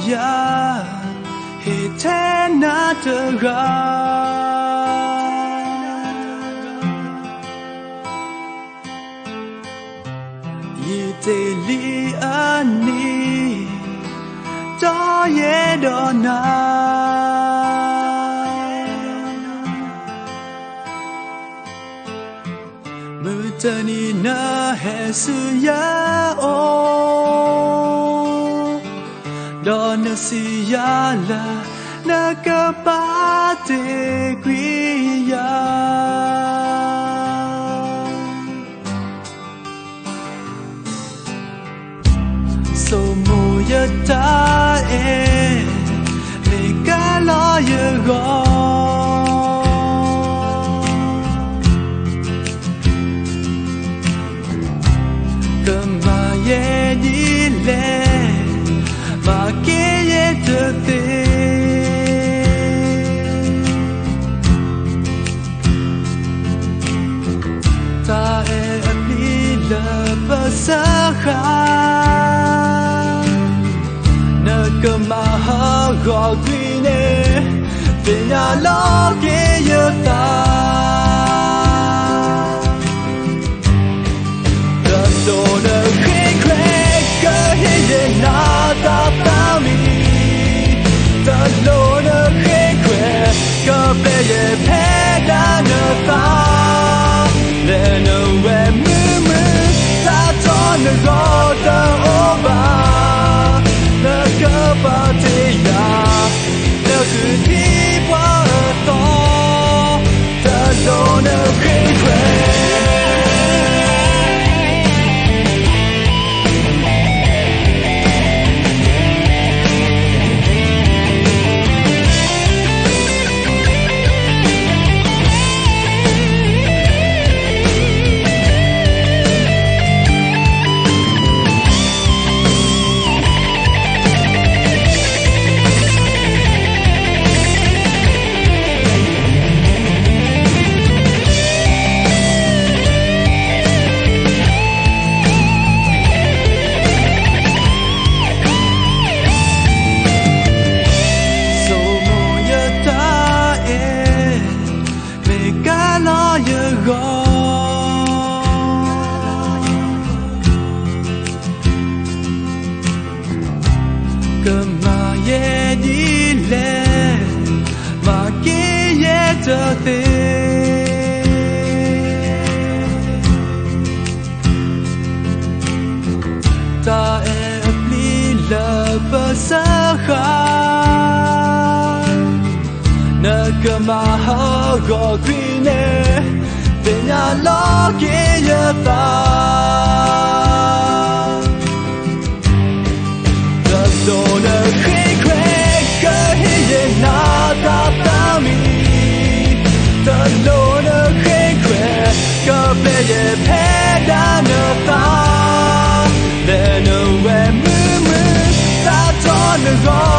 ယၤ ဟ့ၣ်ထဲနၤတဂၤ ယတ့ၢ်လံအနံၤ ဒီးယဲဒီးနၤ မုၢ်တနံၤနဟဲဆူယၤအိၣ် ဒီးနစံးယၤလၢ နကပာ်တ့ၢ်ကွံာ်ယၤ ဆိမိၣ်ယတၢ်အဲၣ် မ့ၢ်ကလီယဂီၢ် ကမၤယဲဒ်လဲၣ် မၤက့ၤယဲတသ့ တၢ်အဲၣ်အပျံၤလၢပစၢဃာ် နကမၤဟးဂီၤကွံာ်န့ၣ် သ့ၣ်ညါလီၤက့ၤယသး တလိၣ်နဃ့ခွဲး ကဟ့ၣ်ယဲနၤတၢ်သးဝံၣ် တလိၣ်နဃ့ခွဲး ကပျဲယဲဖဲဒၣ်နသး လဲၤနဝဲမုာ်မုာ် တၢ်တီနဂီၢ်တအိၣ်ဘၣ် နကပာ်တ့ၢ်ယၤ နဃုထံပှၤအသီ တလိၣ်နဃ့ခွဲး ဆိမိၣ်ယတၢ်အဲၣ် မ့ၢ်ကလီယဂီၢ် ကမၤယဲဒ်လဲၣ် မၤက့ၤယဲတသ့ တၢ်အဲၣ်အပျံၤလၢပစၢဃာ် နကမၤဟးဂီၤကွံာ်န့ၣ် သ့ၣ်ညါလီၤက့ၤယသး တလိၣ်နဃ့ခွဲး ကဟ့ၣ်ယဲနၤတၢ်သးဝံၣ် တလိၣ်နဃ့ခွဲး ကပျဲယဲဖဲဒၣ်နသး လဲၤနဝဲမုာ်မုာ် တၢ်တီနဂီၢ်